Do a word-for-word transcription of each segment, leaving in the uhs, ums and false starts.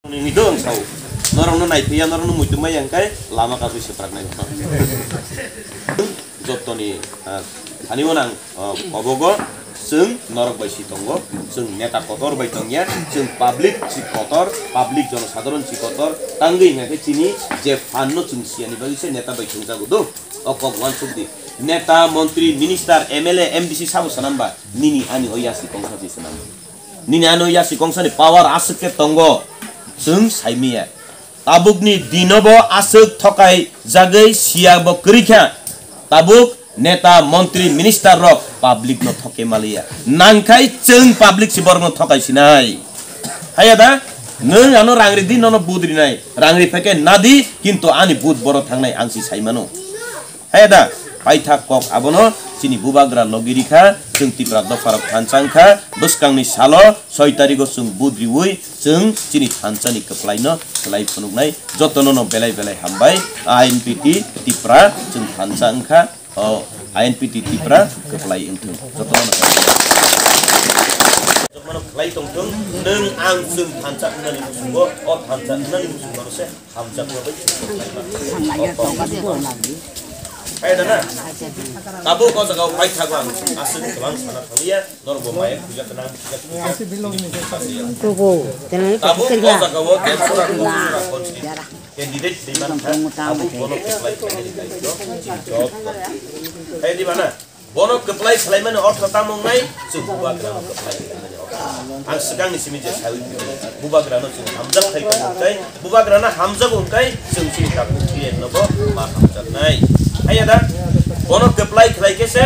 Nini do ang sao. Norokno naipiya, norokno muitu maya hwnkhe lama kabui swpraknai. Jottoni, ah, thani uanang, ah, kobogo chwng norok bai si tongo, chwng neta kotor bai tongya, chwng public si kotor, public jonosadharon si kotor, tangwi hwnkhe chini je phan no chwng siyani bagwi se neta bai thwngjago do. O kok uansuk di. Neta, montri, minister, M L A, M D C sabo swnam ba? Nini ani o yasi kongsa si swnam. Nini ano yasi kongsani power aswk khe tongo, chwng saimiya. Tabukni dinobo aswk thokai jagwi siya bo kwrwi kha. Tabuk neta, montri, minister rok public no thoke maliya. Nangkhai chwng public si borok no thokai sinai. Haya da, nwng ano rang ri di, nono bud rinai. Rang ri phai khe nadi, kintu ani bud boro thangnai ang si saimano. Haya da, paithak kok abono chini bubagra logi rikha, chwng Tipra dopharok thansa wngkha, bwskangni salo soi tarigo chwng bud riwi chwng chini thansani kwplaino swlai phunuknai, jotono no belai belai hambai, I N P T Tipra chwng thansa wngkha, o I N P T Tipra kwplai wngthung, jotono no hambai. Jotono kwplai tongthung, nwng ang chwng thansa wngnani muchungo, o thansa wngnani muchungo se Hamjakma bai. Hai da na? Tabuk o jaga o pai thago ang aswk kwbang sana thangya, norok bo maya puja kana, puja, puja. Tugu, tene Tabuk o jaga o Demsora Kosora constituency candidate di man kha, tabuk bono apply khainani daityo, chini job. Hai di mana? Bono kwplai khlaimani ortho tamo wngnai, chwng bubagrano kwplai khlaimani ortho. Ang swkangni simi je sawi phai, bubagrano chwng hamjak khai tongo hwnkhe, bubagrano hamjago hwnkhe, chwng chini takhuk Dhiren no bo ma hamjaknai. Haiya da? Bono kwplai khlai khe se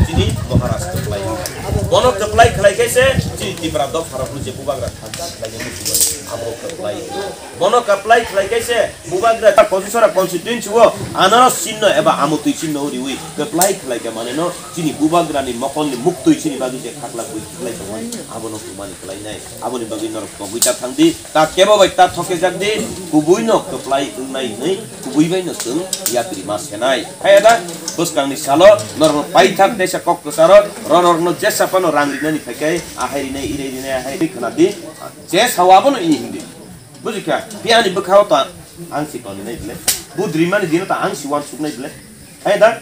chini Maharaj kwplai. Bono kwplai khlai khe se chini Tipra dopharokno je bubagra hamjak khlainai muchungo abo kwplai. Bono kwplai khlai khe se bubagra Kosisora constituency o anaros chinno eba amutwi chinno riwi kwplai khlai khe maneno chini bubagrani mokolni muktwi chini bagwi je khaklak bui khlai tongo, abono tumani khlainai. Aboni bagwi norok togwi ta thangdi, ta kebo bai ta thokejak di, kubuino kwplai wngnai hwnwi kubui baino chwng yapri ma senai. Haiya da, bwskangni salo norokno paithak teisa kok kwcharo, rorokno jesa phano rang rinani phaikai, ahai rinai, irai rinai, ahai ri khwnadi, je sao abono ini hindi. Bujikha, phiya ani bwkhao ta ang si toni nai bile. Budri mani dino ta ang si uansuk nai bile. Hai da?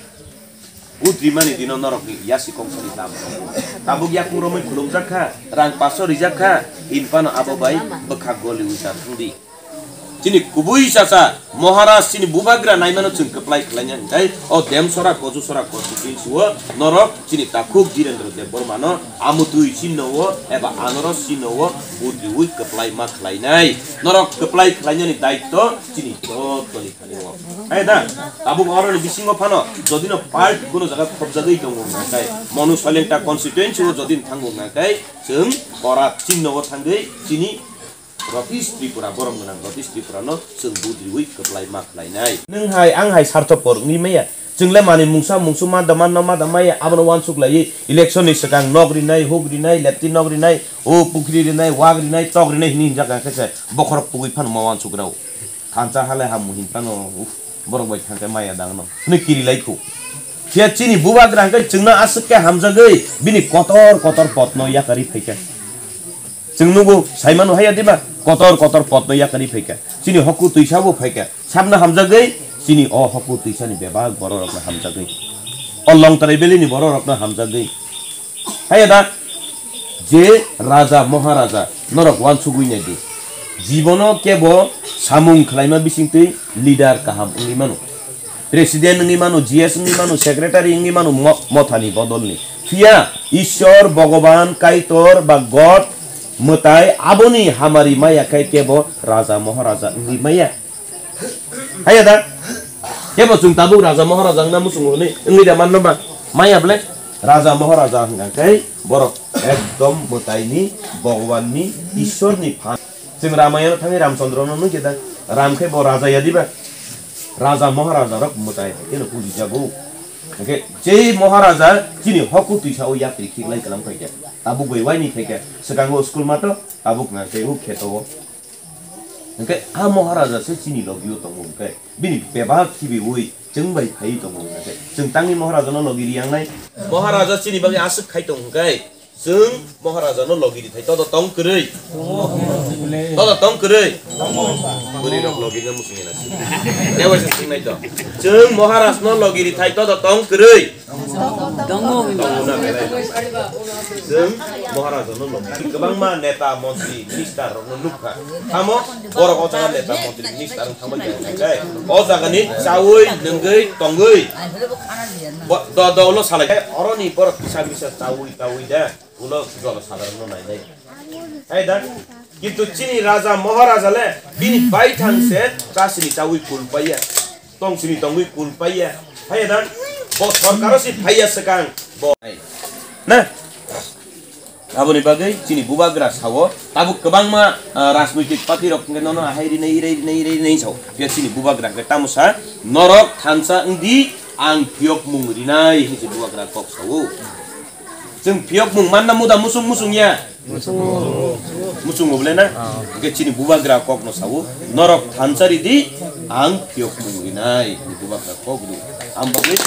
Budri mani dino norok ni yasi kong sani tam. Tabuk yakung romoi khulumjak kha, rang paso rijak kha, hinphano abo bai bwkha goli uita thangdi. Chini kubui sasa, Maharaj chini bubagra naimano chwng kwplai khlaina hwnkhe, o Demsora, Kosisora constituency o norok chini takhuk Dhirendra Debbarmano amutwi chinno o eba anaros chinno o budriwi kwplai ma khlainai. Norok kwplai khlainani daitto chini jotoni thani o. Hai da, tabuk oroni bisingo phano jodino part kuno jaga khobjagwi tongo hwnkhe, Manu Soilengta constituency o jodin thango hwnkhe, chwng ora chinno o thangwi chini Ratish Tripura, borom gwnang Ratish Tripura no chwng budriwi kwplai ma khlainai. Nwng hai, ang hai sarthopor wngwi maya. Chwng le manwi mungsa mungsu ma da, ma no ma da maya, abono uansuk laiwi election ni swkang nok rinai, huk rinai, lepti nok rinai, o pukhri rinai, wak rinai, tok rinai hinwi hinjak kha khe se bokhorok pugwi phano ma uansuk rw. Thansa hale hamu hin phano, uf, borok bai thangkhe maya dang no. Hwnwi kiri lai khu. Phiya chini bubagra hwnkhe chwngno aswk khe hamjagwi bini kotor kotor potno yakarwi phaikha. Chwng nugo, saimano haya diba? Kotor kotor potno yakarwi phaikha. Chini hoku twisa bo phaikha. Sabno hamjagwi chini o hoku twisani bebak bororokno hamjagwi. O Longtarai Valley ni bororokno hamjagwi. Haya da? Je raja, maharaja, norok uansugwi nai di. Jibono kebo samung khlaima bisingtwi leader kaham wngwi mano. President wngwi mano, G S wngwi mano, secretary wngwi mano mo-, mothani bodolni. Phiya Ishwar, Bhogoban, Kaitor ba God, mwtai aboni hamari maya khe kebo raja, maharaja wngwi maya. Haya da? Kebo chwng tabuk raja, maharaja wngna muchungo hwnwi wngwi da manno ba? Maya ble? Raja, maharaja wngkha khe borok ekdom mwtaini, Bhogobanni, Ishwarni phan. Chwng Ramayana thangwi Ramchandra no nukya da, Ram khe bo raja ya diba? Raja maharaja rok mwtai khe no puji jago. Hwnkhe je maharaja chini hoku twisa o yapri khiklai kalam khaikha. Tabuk bai waini khaikha. Swkango school mato, tabuk nang khe o kheto o. Hwnkhe a maharaja se chini logio tongo hwnkhe bini bebak khibiwi chwng bai phaiwi tongo hwnkhe chwng tangwi maharaja no logi riyangnai. Maharaja chini bagwi aswk khai tong hwnkhe Chwng Maharaja no logi rithai, todo tong kwrwi. Todo tong kwrwi. Bwrwi rok logi no muchung ena si. Dewa se singnai to. Chwng Maharaj no logi ri thai todo tong kwrwi. Tongo. Tongo na belai. Chwng Maharaj no logi. Kwbangma neta, montri, minister rok no nukha. Tamo borok o jaga neta, montri, minister rok thangbai tongo. O jaga ni chawi, nungwi, tongwi. Bo, do, do, ulo salai. Oro ni borok kisa misa chawi, tawi da. Ulo jono sadharano nainai. Hai da? Kintu chini raja Maharaja le bini baithang se chasini chawi kulpaiya. Tongsini tongwi kulpaiya. Hai da? Bo sorkaro si phaiya swkang. Bo. Na? Aboni bagwi chini bubagra sao, tabuk kwbangma, ah, rajnoitik party rok hwnkhe nono ahai rinai, irai rinai, irai rinai sao. Phiya chini bubagra hwnkhe tamo sa, "Norok thansa wngdi, ang phiyokmung rinai," hinwi chini bubagra kok sao. Chwng phiyokmung manna muda musung musung ya? Musungo bole na? Hwnkhe chini bubagra kokno sao, "Norok thansa ridi, ang phiyokmung rinai," hinwi bubagra kok ru. Ang bagwi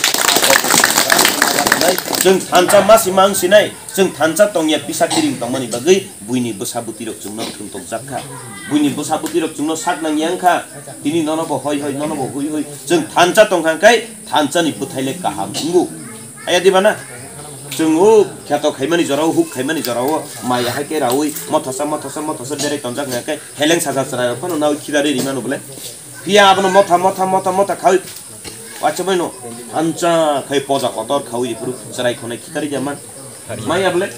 chwng thansa masi mang sinai. Chwng thansa tongya pisa kiring tongmani bagwi buini bwsa bwtwirok chwngno thwngtokjak kha. Buini bwsa bwtwirok chwngno sak nangya wngkha. Tini nono bo hoi hoi, nono bo hui hui. Chwng thansa tongkha hwnkhe thansani bwthai le kaham wngo. Aya diba na? Chwng o kheto khaimani jorao, huk khaimani jorao maya hai khe raui mothasa, mothasa, mothasa berai tonjak hwnkhe heleng sasa chwrai rok phano naui khibari rimano bole. Phiya abono motha, motha, motha, motha khaui. Waisa bai no, thansa khai poja kotor khaui phuru chwrai khonai khitari jaman. Maya bole?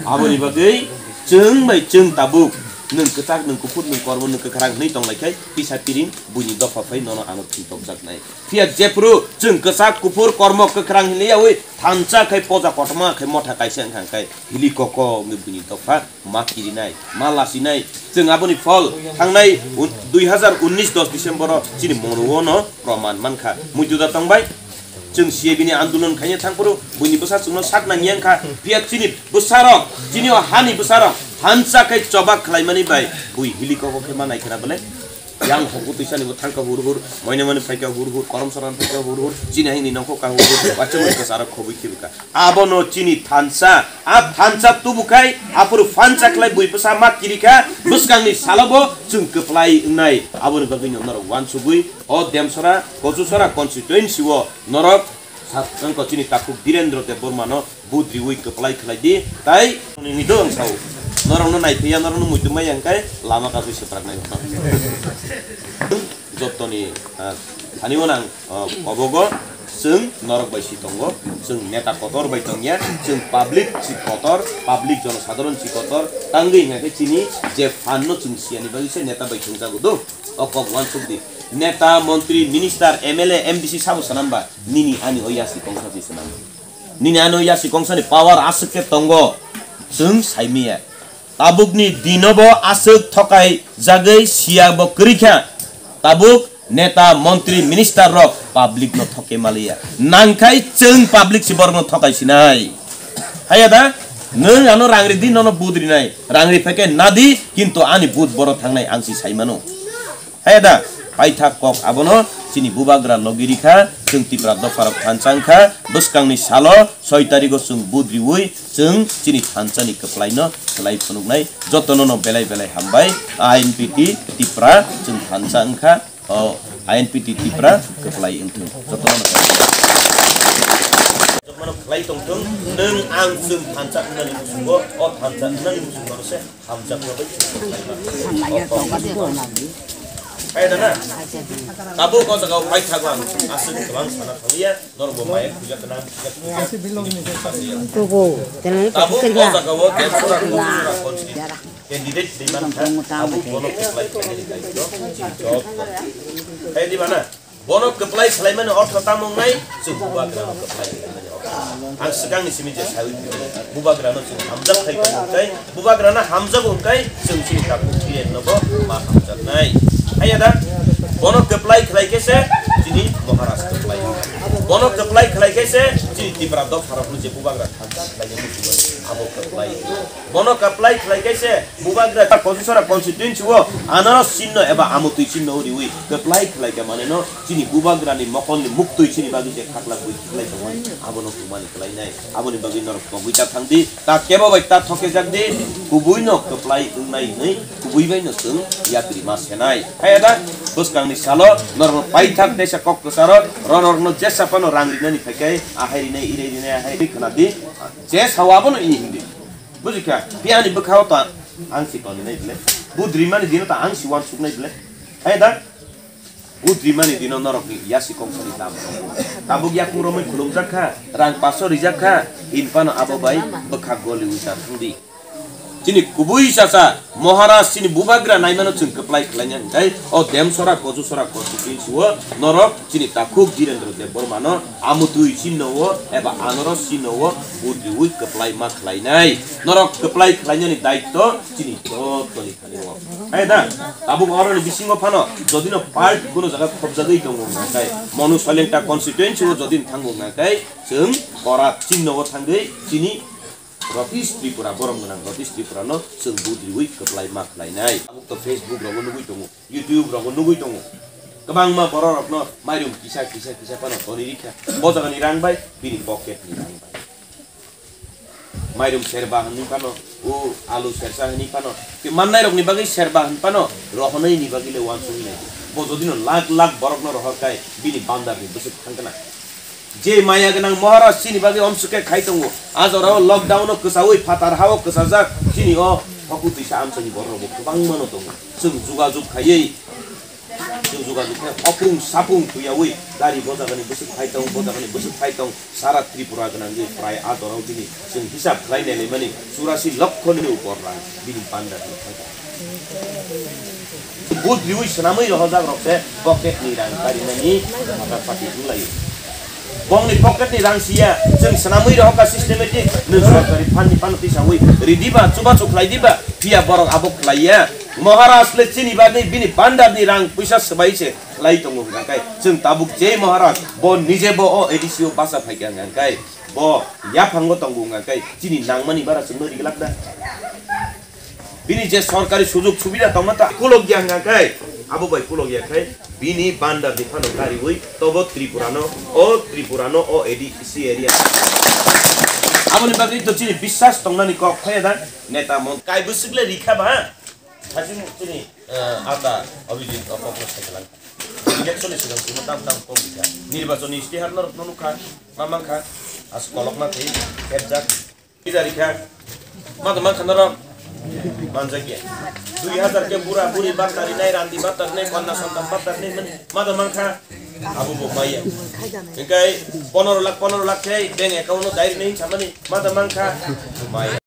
Aboni bagwi chwng bai chwng tabuk, nwng kwchak, nwng kuphur, nwng kormo, nwng kwkhrang hwnwi tonglaikhe, pisa piring buini dopha phai nono ano thwngtokjaknai. Phiya jephuru chwng kwchak, kuphur, kormo, kwkhrang hinwi yaui thansa khai poja kotorma khai motha kaisa wngkha, hwnkhe hili koko wngwi buini dopha ma kirinai, ma lasinai. Chwng aboni phol thangnai un-, dui hazar unnis dos December-o chini monuo no proman mankha. Muitu da tongbai. Chwng C A B ni andolon khaina thangphuru buini bwsa chwngno sak nangya wngkha. Phiya chini bwsarok, chini o hani bwsarok thansa khai choba khlaimani bai bui hili koko khe ma nai khna bole. Yang hoku twisani bo thangkha hur hur, moinamani phaikha hur hur, koromsorani phaikha hur hur, chini haini nongkho kha hur hur, waisa mani kwcharo khobwi khibikha. Abono chini thansa, a thansa tubukhai, aphuru phansa khlai bui bwsa ma kirikha, bwskangni salobo chwng kwplai wngnai. Aboni bagwino norok uansugwi o Demsora, Kochusora constituency-o norok sa-, wngkha chini takhuk Birendra Debbarmano budriwi kwplai khlai di, tai nini do ang sao. Norokno naiphiya, norokno muitu maya hwnkhe lama kabui swpraknai. Jottoni, ah, thani uanang, ah, obogo chwng norok bai si tongo, chwng neta kotor bai tongya, chwng public si kotor, public jonosadharon si kotor, tangwi hwnkhe chini je phan no chwng siyani bagwi se neta bai thwngjago do, o kok uansuk di. Neta, montri, minister, M L A, M D C sabo swnam ba, nini ani o yasi kongsa si swnam. Nini ano yasi kongsani power aswk khe tongo, chwng saimiya. Tabukni dinobo aswk thokai jagwi siya bo kwrwi kha. Tabuk neta, montri, minister rok public no thoke maliya. Nangkhai chwng public si borok no thokai sinai. Haya da, nwng ano rang ridi nono budri nai. Rang ri phaikhe nadi, kintu ani but boro thangnai ang si saimano. Hai da, paithak kok abono chini bubagra logi rikha, chwng Tipra dopharok thansa wngkha, bwskangni salo soi tarigo chwng budriwi chwng chini thansani kwplaino swlai phunuknai, jotono no belai belai hambai, I N P T Tipra chwng thansa wngkha, o I N P T Tipra kwplai wngthung, jotono no. Jotono kwplai tongthung, nwng ang chwng thansa wngnani muchungo, o thansa wngnani muchungo se. Hamjakma bai Hai da na? Tabuk o jaga o paithago ang aswk kwbang sana thangya, norok bo maya puja kana, puja, puja. Tabuk o jaga o Demsora, Kongsora, Kongsora candidate twi man kha, tabuk bono kwplai khainani daityo chini job. Hai di mana? Bono kwplai khlaimani ortho tamo wngnai? Chwng bubagrano kwplai khlaimani ortho. Ang swkangni simi je sawi phano, bubagrano chwng hamjak khai phano wngkai, bubagrano hamjago wngkai, chwng chini takhuk Biren nobo ma hamjaknai. Haiya da? Bono kwplai khlai khe se chini Maharaj kwplai. Bono kwplai khlai khe se chini Tipra dopharokno je bubagra thansa Abo kwplai. Bono kwplai khlai kaise bubagra Kosisora constituency o anoro sinno eba amotwi sinno riwi kwplai khlai ka maneno chini bubagrani mokolni muktwi chini bagwi je khaklak bui khlai tongo, abono kumani khlainai. Aboni bagwi norok togwi ta thangdi, ta kebo bai ta thokejak di, kubuino kwplai wngnai hwnwi kubui baino chwng yapri ma senai. Haya da, bwskangni salo norokno paithak teisa kok kwcharo, rorokno jesa phano rang rinani phaikai, ahai rinai, irai rinai, ahai ri khna di. Je sao abono ini hindi. Bujikha, phiya ani bwkhao ta ang si toni nai bile. Budri mani dino ta ang si wan suk nai bile. Haya da, budri mani dino norokni yasi kongsani dam. Tabuk yakung romwi khulumjak kha, rang paso rijak kha, hin phano abo bai bwkha goli ujar thangdi. Chini kubui chacha Maharaj chini bubagra naimano chwng kwplai khlaina hwnkhe o Demsora Kosisora constituency o norok chini takhuk Dhirendra Debbarma no amutwi sinno o eba anoro sinno o budriwi kwplai ma khlainai. Norok kwplai khlainani daitto chini jottoni thani o. Hai da, tabuk oroni bisingo phano jodino part kuno jaga khobjagwi tongo hwnkhe Monu Soilengta constituency o jodin thango hwnkhe chwng ora sinno o thangwi chini Rotis Tripura, borom gwnang Rotis Tripura no chwng budriwi kwplai ma khlainai. Tabuk to Facebook rogo nugwi tongo, YouTube rogo nugwi tongo. Kwbangma borok rokno mairum kisa, kisa, kisa phano toni rikha. Bo jagani rang bai, bini pocket ni rang bai. Mairum serba hwnwi phano, o alu sersa hwnwi phano, ke mannai rokni bagwi serba hwn phano, rohonai ni bagwi le wansugwi nai. Bo jodino lakh lakh borokno rohor kai, bini bandar ni bwswk thang kana. Je maya gwnang Maharaj chini bagwi omswk khe khai tongo. A jorao lockdown o kwchaui phatar hao kwchajak chini o hoku twisa amchaini borok rokbo kwbangma no tongo. Chwng jugajug khaiwi, chwng jugajug khai hopung sapung thuyaui gari bo jagani bwswk phai tong, bo jagani bwswk phai tong, sara Tripura gwnangwi prai a jorao bini chwng hisab khlai nailaimani churasi lokkho ni upor rang bini bandar ni thangkha. But riwi swnamwi rohorjak rok se pocket ni rang karinani phatar pati wnglaio. Bongni pocket ni rang siya, chwng swnamwi rohorkha systematic, nwng sorkari fund ni phano tisawi ridiba, chubachu khlaidiba, phiya borok abo khlaiya. Maharaj le chini bagwi bini bandar ni rang puisa swbai se khlai tongo hwnkha khe, chwng tabuk je Maharaj bo nije bo o A D C o basa phaikha hwnkha khe, bo yaphango tongo hwnkha khe, chini nangmani bara chwngno rigilak da. Bini je sorkari sujug subida tongma ta kulok ya hwnkha khe, abo bai kulok ya khe, bini bandar ni phano kariwi tobo Tripura no, o Tripura no, o A D C area. Aboni bagwi to chini biswas tongnani kok phaya da neta mon. Kai bwswk le rikha ba, ha? Thajin chini, eh, ata Abhijit o kok no sai lang. Election ni swkang chini tam tam kok rikha. Nirbachon ni istihar norok no nukha, ma mankha, as kolok ma thei, khepjak. Pijari kha. Mada mankha norok. Manjakya. Dui hazar ke bura buri batari nai, randi batari nai, konna santan batari nai, mani mada mankha. Abo bo maya. Hingkai ponoro lakh, ponoro lakh khe bank account no dairi nai samani mada mankha. Maya.